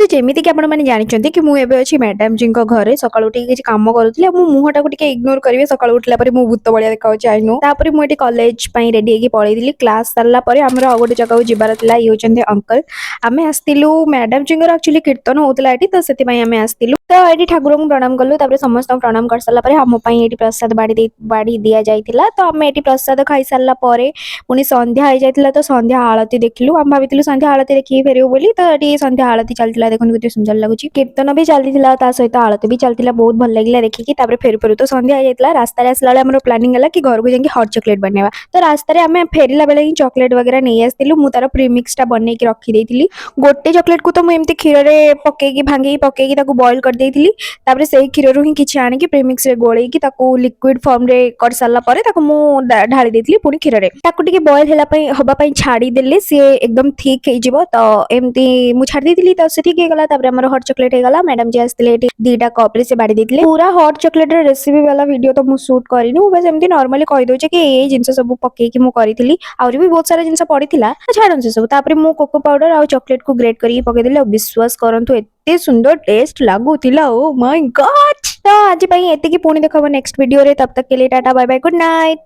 ତ ଯେମିତିକି ଆପଣମାନେ ଜାଣିଛନ୍ତି କି ମୁଁ ଏବେ ଅଛି ମ୍ୟାଡାମ ଜୀଙ୍କ ଘରେ। ସକାଳୁ ଉଠିକି କିଛି କାମ କରୁଥିଲି ଆଉ ମୁଁ ମୁହଁଟାକୁ ଟିକେ ଇଗ୍ନୋର କରିବେ। ସକାଳୁ ଉଠିଲା ପରେ ମୁଁ ଭୂତ ଭଳିଆ ଦେଖାଯାଉଛି, I no. ତାପରେ ମୁଁ ଏଠି କଲେଜ ପାଇଁ ରେଡି ହେଇକି ପଳେଇଥିଲି। କ୍ଲାସ ସାରିଲା ପରେ ଆମର ଆଉ ଗୋଟେ ଜାଗାକୁ ଯିବାର ଥିଲା। ଇଏ ହଉଛନ୍ତି ଅଙ୍କଲ। ଆମେ ଆସିଥିଲୁ, ମ୍ୟାଡାମ ଜୀଙ୍କର ଆକ୍ଚୁଆଲି କୀର୍ତ୍ତନ ହଉଥିଲା ଏଠି, ତ ସେଥିପାଇଁ ଆମେ ଆସିଥିଲୁ। ତ ଏଠି ଠାକୁରଙ୍କୁ ପ୍ରଣାମ କଲୁ। ତାପରେ ସମସ୍ତଙ୍କୁ ପ୍ରଣାମ କରିସାରିଲା ପରେ ଆମ ପାଇଁ ଏଠି ପ୍ରସାଦ ବାଢି ଦିଆଯାଇଥିଲା। ତ ଆମେ ଏଠି ପ୍ରସାଦ ଖାଇସାରିଲା ପରେ ପୁଣି ସନ୍ଧ୍ୟା ହେଇଯାଇଥିଲା, ତ ସନ୍ଧ୍ୟା ଆଳତି ଦେଖିଲୁ। ଆମେ ଭାବିଥିଲୁ ସନ୍ଧ୍ୟା ଆଳତି ଦେଖିକି ଫେରିବୁ ବୋଲି। ତ ଏଠି ସନ୍ଧ୍ୟା ଆଳତି ଚାଲିଥିଲା। ଦେଖନ୍ତୁ, କେତେ ସୁନ୍ଦର ଲାଗୁଛି। କୀର୍ତ୍ତନ ବି ଚାଲିଥିଲା, ତା ସହିତ ଆଳତି ବି ଚାଲିଥିଲା। ବହୁତ ଭଲ ଲାଗିଲା ଦେଖିକି। ତାପରେ ଫେରୁ ଫେରୁ ତ ସନ୍ଧ୍ୟା ହେଇଯାଇଥିଲା। ରାସ୍ତାରେ ଆସିଲା ବେଳେ ଆମର ପ୍ଲାନିଂ ହେଲା କି ଘରକୁ ଯାଇକି ହଟ୍ ଚକୋଲେଟ୍ ବନେଇବା। ତ ରାସ୍ତାରେ ଆମେ ଫେରିଲା ବେଳେ ହିଁ ଚକୋଲେଟ୍ ବଗେରା ନେଇ ଆସିଥିଲୁ। ମୁଁ ତାର ପ୍ରିମିକ୍ସଟା ବନେଇକି ରଖିଦେଇଥିଲି। ଗୋଟେ ଚକୋଲେଟକୁ ତ ମୁଁ ଏମିତି କ୍ଷୀରରେ ପକେଇକି, ଭାଙ୍ଗିକି ପକେଇକି ତାକୁ ବଏଲ୍ କରିଦେଇଥିଲି। ତାପରେ ସେଇ କ୍ଷୀରରୁ ହିଁ କିଛି ଆଣିକି ପ୍ରିମିକ୍ସରେ ଗୋଳେଇକି ତାକୁ ଲିକ୍ୱିଡ ଫର୍ମରେ କରିସାରିଲା ପରେ ତାକୁ ମୁଁ ଢାଳି ଦେଇଥିଲି ପୁଣି କ୍ଷୀରରେ। ତାକୁ ଟିକେ ବଏଲ୍ ହେଲା ପାଇଁ ହବା ପାଇଁ ଛାଡ଼ିଦେଲେ ସିଏ ଏକଦମ ଥିକ୍ ହେଇଯିବ। ତ ଏମିତି ମୁଁ ଛାଡ଼ି ଦେଇଥିଲି, ତ ସେ ଠିକ୍ ହେଇଗଲା। ତାପରେ ଆମର ହଟ୍ ଚକୋଲେଟ୍ ହେଇଗଲା। ମ୍ୟାଡାମ ଯିଏ ଆସିଥିଲେ, ଏଠି 2ଟା କପ୍ରେ ସେ ବାଢ଼ି ଦେଇଥିଲେ। ପୁରା ହଟ୍ ଚକୋଲେଟ୍ର ରେସିପି ବାଲା ଭିଡ଼ିଓ ତ ମୁଁ ସୁଟ୍ କରିନି। ମୁଁ ବାସ୍ ଏମିତି ନର୍ମାଲି କହିଦଉଛି କି ଏଇ ଏଇ ଜିନିଷ ସବୁ ପକେଇକି ମୁଁ କରିଥିଲି। ଆହୁରି ବି ବହୁତ ସାରା ଜିନିଷ ପଡିଥିଲା, ଛାଡ଼ନ୍ତୁ ସେ ସବୁ। ତାପରେ ମୁଁ କୋକୋ ପାଉଡର ଆଉ ଚକୋଲେଟକୁ ଗ୍ରେଟ୍ କରିକି ପକେଇଦେଲି ଆଉ ବିଶ୍ୱାସ କରନ୍ତୁ, ଏତେ ସୁନ୍ଦର ଟେଷ୍ଟ ଲାଗୁଥିଲା। ଓ ମାଇ ଗଡ୍! ତ ଆଜି ପାଇଁ ଏତିକି। ପୁଣି ଦେଖା ହବ ନେକ୍ସଟ ଭିଡ଼ିଓରେ। तब तक के लिए tata, bye bye, good night.